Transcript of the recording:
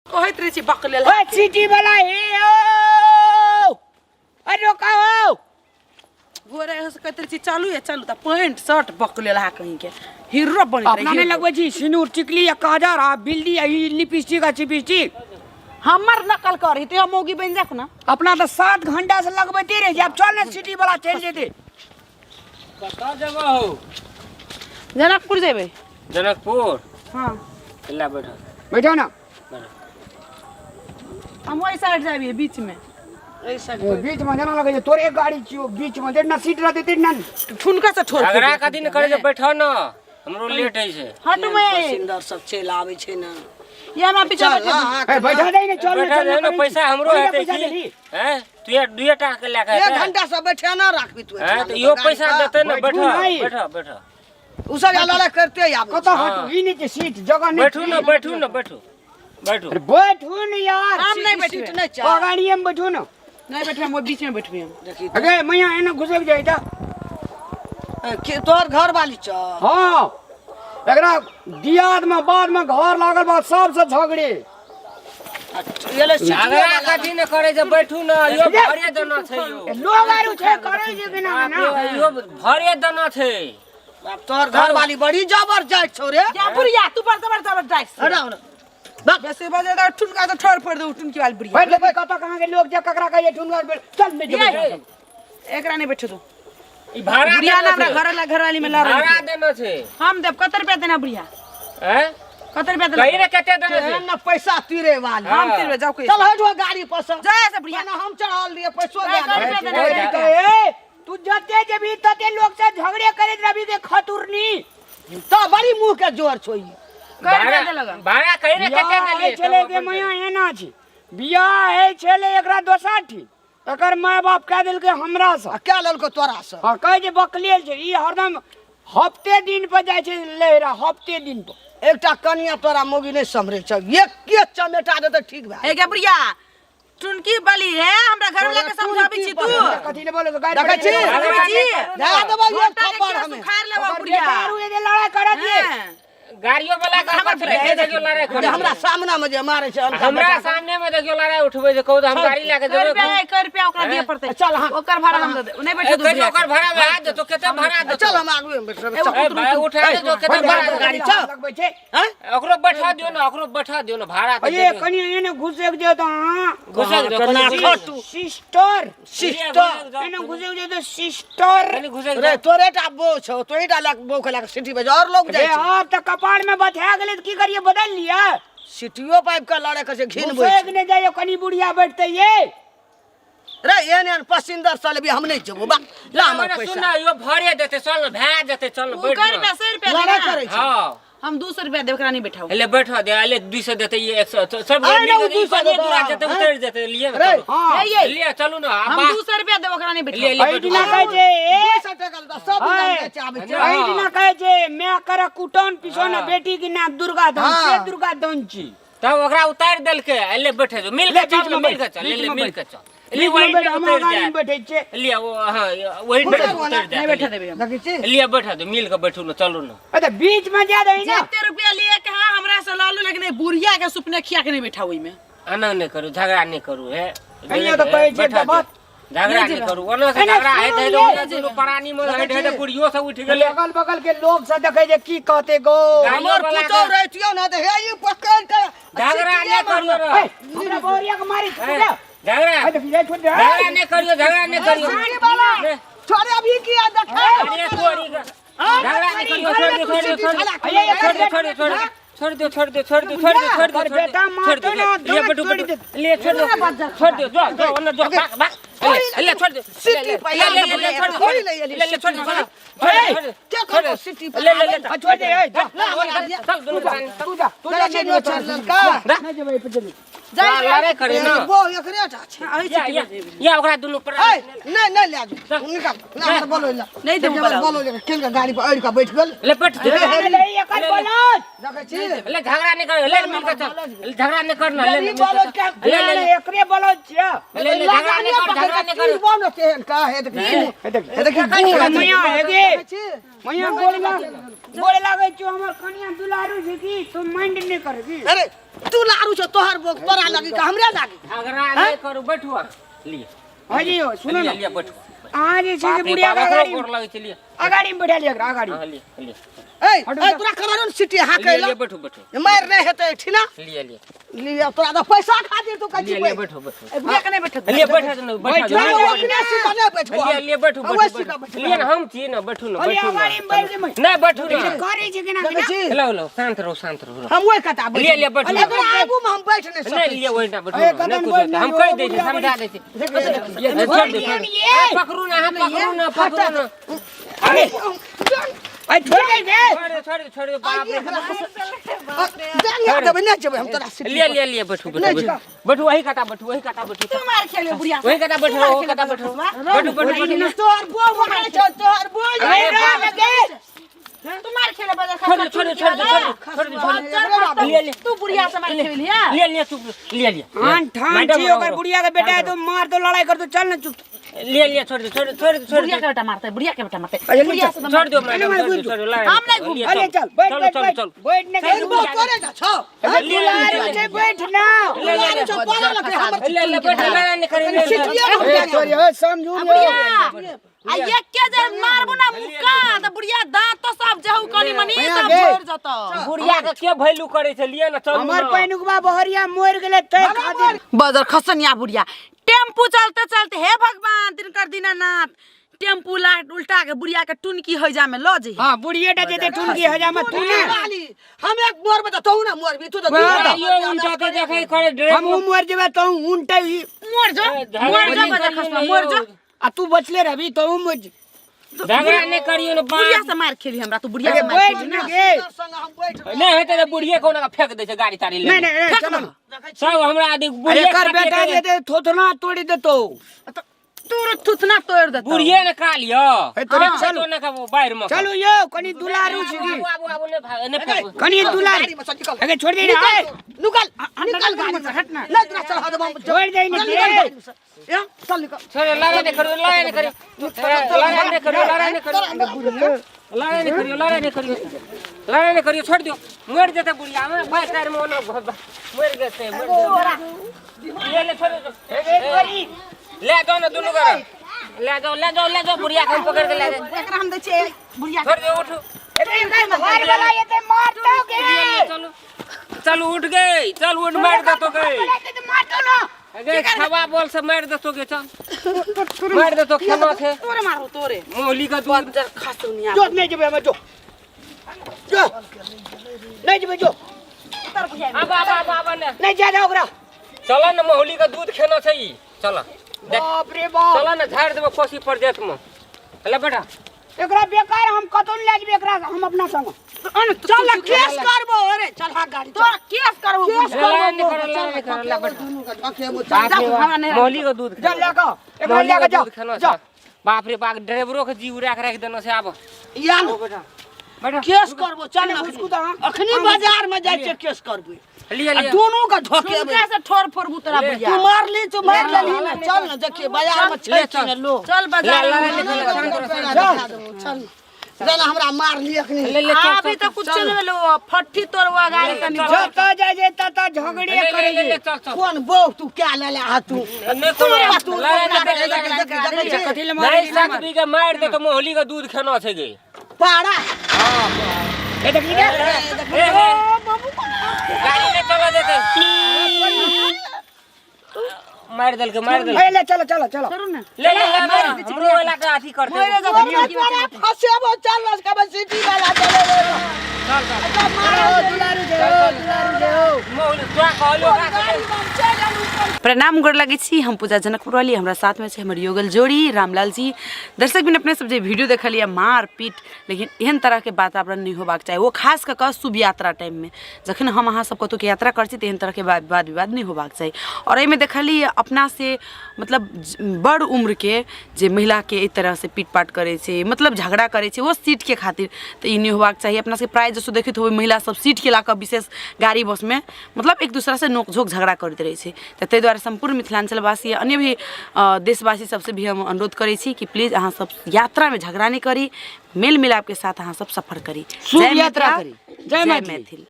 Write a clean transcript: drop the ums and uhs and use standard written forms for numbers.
कहैत रहै छी बकलेल। ओए सिटी वाला हे ओ, अरे रोका हो। भोरे से कहैत रहै छी चलू या चलू, तऽ पैंट शर्ट बकलेल हा कहीं के हीरो बनैत रहै। अपना नहीं लगबै छी सिनूर टिकली या काजर आ बिल्ली आ ई लिपस्टिक आ चिपिस्टिक। हमर नकल करही तो मौगी बनि जाक ना। अपना तो 7 घंटा से लगबैते रहे छी, आब चल ने सिटी वाला चलि जेतै। कतऽ जेबऽ हौ? जनकपुर जेबै। जनकपुर? हाँ। ला बैठो। बैठो ना। हम ओहि साइड जाबी बीच में। ओ बीच में जेना लगै छै तोरे गाड़ी छियौ, बीच में जेना सीट रहतै तेना। ठुनका से ठोर। झगड़ा कथी ने करै छै, बैठो न, हमरो लेट होइ छै। हट में पसिंदर सब चलि आबै छै ने। ये हमरा पीछे चल, बैठे। अहाँ ए बैठा दे ने, चल ने, बैठा चल दे ने, ने, पैसा हमरो पैसा हेतै पैसा की? देलही। हैं? तू ये दुए टा के लए के एक हेतै? घंटा से बैठे ना राखबी तू। हैं, तऽ इहो पैसा देतै ने। बैठू बैठो। नहि। बैठो बैठो। उ सब लड़ाई करते आबै। कतऽ हटू? ई नहि छै सीट जगह नहि। बैठू ने, बैठू ने, बैठू बैठू। अरे बैठू ने यार। हम नहीं सीट बैठबे। नहीं चाही। गाड़िए में बैठू ने। नहीं बैठबे हम, ओहि बीच में बैठबे हम। देखी अगे मैया एना घुसक जाइ तऽ। के तोहर घर वाली छ? हाँ, एकरा दियाद में बाद में घर लागल बाद सबसे झगड़े। एले सीट झगड़ा कथी ने करै छै, बैठू ने। इहो भरे देना छै यौ। लोग आरू छै करै छै बिना बाप ना। रे, इहो भरे देना छै। बाप, तोहर घर वाली बड़ी जबर जाइत छौ रे। जा बुढ़िया, तू पर जबर जबर जाइत छौ। हटाउ ने। बाप। बेसी बजे तऽ ठुनका से ठोर फोड़ दे ठुनकी वाली बुढ़िया। बैठ लेबै कतऽ कहाँ के लोग जे ककरा कहिए ठुनगा चल नहीं जेबै। ये, एकरा नहीं बैठे दो। ई भाड़ा बुढ़िया ना देना हमरा छै। घर ला घरवाली में लड़। भाड़ा देना छै। हम देब। कते रुपया देना बुढ़िया? हैं? कते रुपया देना? कही ने कते देना छै। एहन ने पैसा तीरे वाली। हम हाँ। तीरबे जाओ कोई। चल हट गाड़ी पर से। जा से बुढ़िया। ना हम चढ़ल लिए पैसो ए, दे कर दे। रुपया देना। ए, तो ए, तू जते जेबही तते लोग से झगड़े करैत रहबी के खतुरनी। तो बड़ी मुंह के जोर छो ई। कै रुपया देलक? भाड़ा कही ने कते बियाह देलियै। होइ छलै के मैया एना छै, बियाह होइ छलै एकरा दोसर ठीक, एकर माय बाप कह देलकै हमरा से। आ क्या लेलको तोरा से? हाँ, कहै छै बकलेल छै ई, हरदम हफ्ते दिन पर जाइ छै लहरा, हफ्ते दिन पर। एकटा कनिया तोरा मोगी नहीं सम्हरे छ, एक के चमेटा देते ठीक भए। हे गे बुढ़िया टुनकी बली है, हमरा घर वाला के समझाबी छी तू। कथी ले बोले गाड़ी? देखै छी? समझाबै छी? दे देबै एक घोटा के थप्पड़ केरा हमे। सुखार लेबो बुढ़िया। दारू एदे लड़ाई करत ये। हाँ। गाड़ियो वाला के हमर कथी रे देखियो लड़ाई जे करै हमरा सामना में जे मारे छै अनका हमरा बेटा के। सामने में देखियो लड़ाई उठबै छै, कहू तऽ हम गाड़ी लए के कै जेबै। रुपया, कै रुपया ओकरा दिए पड़तै? चल हाँ। ओकर भाड़ा हम दे देब। नहीं बैठे दो कहियो बुढ़िया ओकर के। भाड़ा में हाथ देतो, कते भाड़ा देतो? चल हम आगुए में बैठ रहबै, चल। ए भाई, उठा दे तो कते भाड़ा देतो? गाड़ी चल। लगबै छै। हैं? ओकरो बैठा दियो ने, ओकरो बैठा दियो ने, भाड़ा के अये कनि एने घुसक जे तऽ अहाँ घुसक दो। ना कनि खटू। Sister sister. एने घुसक जे तऽ सिस्टर। कनि घुसक रे तोरे टा बो छौ, तोरे टा लक बो के लक सिटी बजे और लोग रे जाइ छै। आब तऽ कपार में बथा गेलै तऽ की करिए, बदल लिअ। सिटियो पाइप के लड़े के छै घिन बोइ। घुसक ने जाइयो, कनि बुढ़िया बैठतै ये। रे एहन एहन पसिंदर साले भी हम नहीं जेबो बा, ला हमर सुन पैसा। ना, इहो भरे देतै, चल ने भए जेतै, चल ने उ बैठ कै ने। रुपया, 100 रुपया लड़ाई देना। करै छै। हाँ। हम 200 रुपया देब, एकरा नहीं बैठाऊ। ले बैठा दे, ले 200 देतै, ये 100 सब अरे मिल ना, उ जेतै, ई 200 कनिये देतौ, दूरा जेतै, हाँ? उतरि जेतै, लिए ने रे, चलू। हाँ। हे ये लिए चलू ना, आ हम बा- 200 रुपया देब, ओकरा नहीं लिए, बैठाऊ। लिए एहि बैठू। दिना कहै छै ए, 200 टका लेता, सब दिन हम बेचे आबै छै। एहि दिना कहै छै मैं कर कुटन पिसोन हाँ। बेटी के नाम दुर्गा धन हाँ। से दुर्गा धन छी। तब ओकरा उतारि देलकै, ले बैठे जो, मिल ले, के बीच चल, में मिल बैठ, के चल, ले बीच ले में मिल बैठ। के चल, ले बीच में वही बैठ, हम उतरि गाड़ी में जाए। बैठै छियै। लिए वो हाँ वही घुसक उतरि वाला, जाए। नहीं बैठा देबै हम। देखै छी? लिए बैठा दो, मिल के बैठू ने, चलू ने। अच्छा बीच में जा दही ना। जते रुपया लिए के हाँ हमरा से लऽ लू, लेकिन ई बुढ़िया के सुपने खिया के नहीं बैठाऊ ओहिमे। एना नहि करू, झगड़ा नहि करू। हे कहियो तऽ कहै छियै बैठा तऽ बात। दियौ। झगड़ा नहि करू, ओना से एना झगड़ा होइत सुनू है ये। ओना दुनू प्राणी मे होइत है तऽ बुढ़ियो सब उठि गेलै। अगल बगल के लोग सब देखै जे की कहते गो। गाड़ियो हमर वाला पुतहु के- रहितियौ ने तऽ हे ई पकड़ि के झगड़ा नहि करियौ रे। ए, हमरा बोरिया के मारी हे, छोड़ दे। झगड़ा ए, देखी जाय छोड़ दे। झगड़ा नहि करियौ, झगड़ा नहि करियौ। सिटी वाला ने, छोड़े अभी किया देखा। अरे तोरी के- झगड़ा नहि करियौ, छोड़ दियौ, छोड़ दियौ, छोड़ दियौ। छोड़ दियौ, छोड़ दियौ, छोड़ दियौ। छोड़ दियौ, छोड़ दियौ, छोड़ दियौ, छोड़ दियौ, छोड़ दियौ, ओकर छोड़ बेटा दियौ, छोड़ दियौ, मारतौ ना, लिए दाँत बैठू, तोड़ि बैठू। देतौ। लिए छोड़ दियौ, छोड़ दियौ, जो, जो, ओने जो, भाग, भाग। ले, ले, छोड़ दियौ। सिटी पर ले, ले, ले, ले, छोड़ दियौ, थोड़ी ले एली। ले, ले, छोड़ दियौ, छोड़ दियौ, हे, छोड़ दियौ, के छोड़ करबो दियौ। सिटी पर ले, ले, ले, आ, छोड़ दे, ए, जा। चल, दुनू प्राणी, चल। तू जा, तू जा, देखै छी नहीं नोचर जेबै। लड़का। नहीं जेबै, पे चलू। जाय लड़ाई करे ना। बो एकरे टा छै। अहि या, सिटी या, में जेबै। या ओकरा दुनू ए प्राणी नहीं नहीं ले जो, निकाल ना हमर बोलो ला। नहीं देबो हमर बोलाओ। बोलो ले केन के गाड़ी पर अड़ के बैठ गेल। ले बैठ दे। ले, एकर बोलत। देखै छी? ले झगड़ा नहीं कर, ले मिल के चल, ले झगड़ा नहीं करना, ले ई बोलो के ले ले ले एकरे बोलत छियै। ले ले झगड़ा नहीं कर, झगड़ा नहीं कर। बोलो केहन का हे देखी, हे देख। हे देखी मैया हे गे। देखै छी? मैया गोड़ लाग, गोड़ लागै छियौ, हमर कनिया दुलारू छै की, तू माइंड नहि करबी। अरे तू लारू छौ तोहर बोक तोरा लागी कि हमरे लागी झगड़ा नहीं करू बैठू अहाँ। लिअ हाँ जी यौ सुनू लिअ ने लिअ बैठू अहाँ जे छै से बाप रे बुढ़िया बाप, के एकरो अगाड़ी गोर लगै छै लिअ अगाड़ी में बैठा लिअ एकरा अगाड़ी हाँ लिअ लिअ ए ए तोरा कबारो ने सिटी हाके लिअ ला लिअ बैठू बैठू मार नहीं हेतै ठिना लिअ लिअ लिअ तोरा तऽ पैसा खातिर तू कहै लिअ छी लिअ बैठू बैठू ए, बुढ़िया के नहीं बैठत लिअ बैठा दो बैठा दो नहीं, वो अपने सीधा नहीं बैठबो लिअ लिअ बैठू हम बैठू ओहि सीधा बैठू। लिअ ना हम छियै ना बैठू ना अरे बैठू अगाड़ी में बैठ जेबै ना नहीं बैठू ना करै छै केना देखै केना छी हेलो हेलो शांत रहो शांत रहो हम ओहि कता बैठ लिअ लिअ बैठू अरे एकरा आगू में हम बैठ नहीं नहीं सकै लिअ ओहि ना बैठू अरे ना, नहीं कदम कुछ बैठ होता। ना, हम कहि दै छी बुढ़िया समझा दै छी ये छोड़ दे छोड़ दे। ए, पकड़ू ना हाँ पकड़ू ना पकड़ू ना अरे अरे छोड़ दे गे छोड़ दे छोड़ दे छोड़ दे बाप रे जान देबै नहीं जेबै हम तोरा सिटी लिअ लिअ लिअ बैठू बैठू बैठू बैठू वही कता बैठू वही कता बैठू तू मार खेले बुढ़िया से। वही कता बैठू वही कता बैठू बैठू बैठू बैठू तोहर बो मारे छौ तोहर बो अरे राम गे तू मार खेले बजर छोड़ दे छोड़ दे छोड़ दे छोड़ दे छोड़ दे लिअ लिअ तू बुढ़िया से मार खेली है लिअ लिअ चुप लिअ लिअ आन ठान मैडम, छी ओकर रहो, बुढ़िया के बेटा है तो मार दो लड़ाई कर दो चल ना चुप लिअ लिअ छोड़ दे छोड़ दे छोड़ दे छोड़ बुढ़िया दे के बेटा मारते है, बुढ़िया के बेटा मारते है। अरे बुढ़िया से तो छोड़ दो मैडम छोड़ दे छोड़ दे हम नहीं घूम- अरे चल बैठ चलो बैठ चलो बैठ चलो बैठ ने तोहर बो तोरे जा छौ अरे दुलारू छै बैठ ना दुलारू छौ बोला लगे हमर ले ले बैठ लड़ाई नहीं करी ले सिटिए हम ए जाने छोरी ओ समझू रे बुढ़िया आ ये के जे मारबो ना मुक्का त बुढ़िया दांत तो सब जहु कनी मनी सब गे। झड़ जतो बुढ़िया के के वैल्यू करे छै लिअ ना चलू हमर ना। पहिनुकबा बहरिया मर गेलै तै खातिर बजर खसनिया बुढ़िया टेम्पू चलते चलते हे भगवान तिनकर दीनानाथ टेम्पू ला उल्टा के बुढ़िया के टुनकी हैजा में ल जही हां बुढ़िए टा जेते टुनकी हजामा तू ना वाली हम एक मोर में तो ना मोर भी तू तो वाह। यो उल्टा के देखै करे ड्रेस हम मर जेबे तो उनटे ही मर जो मर जो बजर खसवा मर जो आ तू बचले रहबी तो मर झगड़ा नहीं करियो ना बुढ़िया बाप से मार खेली हमरा तू बुढ़िया अरे से मार बैठ खेली ना ना गे संग हम बैठ नहीं हेतै तऽ बुढ़िए कोना के फेंक दै छै गाड़ी ताड़ी ले नहीं नहीं नहीं, चलो सब हमरा आदि अरे बुढ़िए कर बेटा जेते थोथना तोड़ी देतो तोर थुथना तोड़ देतो बुढ़िए ने का लियो ए, तोरे चलू। चलो ने का बाहर में चलू यो कनी दुलारू छी आबू आबू आबू ने भाग ने फेंकू कनी दुलारू गाड़ी में से निकल अरे छोड़ दे ना ए, निकल निकल गाड़ी से हट ना। नहीं तोरा चढ़ा देबो हम छोड़ दे ना चल निकल गाड़ी में से ए चल निकल छोड़ लड़ाई नहीं करियो लड़ाई नहीं करियो लड़ाई नहीं करियो लड़ाई नहीं करियो लड़ाई नहीं करियो लड़ाई नहीं करियो लड़ाई नहीं करियो छोड़ दियो मर जेतै बुढ़िया में भाई टायर में ओना मर जेतै मर जेतै ले ले छोड़ दो ले जाओ ना दुनू कर ले जाओ ले जाओ ले जाओ बुढ़िया के हम पकड़ के ले जाओ एकरा हम दै छियै बुढ़िया छोड़ दो उठो अरे घर वाला एते मारतो गे चलो चलो उठ गए चल उठ मार दे तो गए एते मारतो ना अगे खवा बोल से मार दे तो गे चल मार दे तो खेमा थे तोरे मारू तोरे मोली का दूध बजर खसनिया जो नहीं जेबे हम जो जो नहीं जेबे जो तर बुढ़िया अब अब अब अब ने नहीं जा ओकरा चल न मोहली का दूध खेना छै ई चल देख बाप रे बाप चल न झाड़ देबो कोसी पर जेत में ले बेटा एकरा बेकार हम कतौ नहीं ले जेबे एकरा हम अपना संग चल ना केस करबो अरे चल हा गाड़ी तोरा केस करबो केस बुढ़िया। लड़ाई नहीं करो लड़ाई नहीं करो ले बेटा दुनू का ढकेबो चल बाप रे हमरा नहीं बाप, मोहली का दूध जा ले के एकरा मोहली ले का के जा दूध खेना जा छै बाप रे बाप ड्राइवरो के जीव राख राख देना छै आब या ना बेटा बेटा केस करबो चल ना उसको तो हाँ। अखनी बाजार में जाइ छै केस करबो लिया आ लिया दुनू का ढकेबो सुनका से ठोर फोड़बू तोरा बुढ़िया तू मार ली तू मार लेली ना चल ना देखिए बाजार में छै ले, कि लो चल बाजार ले, ले, में। ले, ले, ले, चल जाना हमरा मार ली अखनी ले ले चल अभी तो कुछ नहीं लो फट्ठी तोड़वा गाड़ी कनी जतऽ जाइ छै ततऽ झगड़े ले ले करै ले ले छै चल चल कोन बो तू क्या ले ले आ तू नहीं कोनो तू लड़ाई नहीं करे, लड़ाई नहीं करे। कथी ले मारै नहीं सात बीघा मार दे तो मोहली का दूध खेना छै गे पाड़ा ए देखी ने ए, ए, गाड़ी नहीं चला देते मार देलकै मार देलकै ए ले चलो चलो चलो करू ना ले ले ले ले, हमरो वाला के अथी करते तोरा फसेबो चल ना कब सिटी वाला चले रे चल चल ओ दुलारू छै ओ दुलारू छै ओ मोहली तोरा कहलो का प्रणाम गोर लगै छी हम पूजा जनकपुर वाली हमरा साथमे छै हमर योगल जोड़ी रामलाल जी दर्शक बिन अपने सब जे वीडियो देखलियै मार पीट लेकिन एहन तरहके वातावरण नहि होबाक चाही ओ खास कऽ कऽ शुभ यात्रा टाइममे जखन हम अहाँ सब कतौके यात्रा करै छी तऽ एहन तरहके वाद विवाद नहि होबाक चाही आओर एहिमे देखलियै अपनासँ मतलब बड़ उम्रके जे महिलाके एहि तरहसँ पीट पाट करै छै मतलब झगड़ा करै छै ओ सीटके खातिर तऽ ई नहि होबाक चाही अपना सबके प्राय जसो देखैत होबै महिला सब सीटके लऽ कऽ विशेष गाड़ी बसमे मतलब एक दोसरासँ नोक झोँक झगड़ा करैत रहै छै तऽ ताहि दुआरे सम्पूर्ण मिथिलाञ्चलवासी अन्य भी देशवासी सबसँ भी हम अनुरोध करै छी कि प्लीज अहाँ सब यात्रामे झगड़ा नहि करी मेल मिलापके साथ अहाँ सब सफर करी शुभ जय यात्रा मिथिला, करी। जय मैथिली। मैथिल।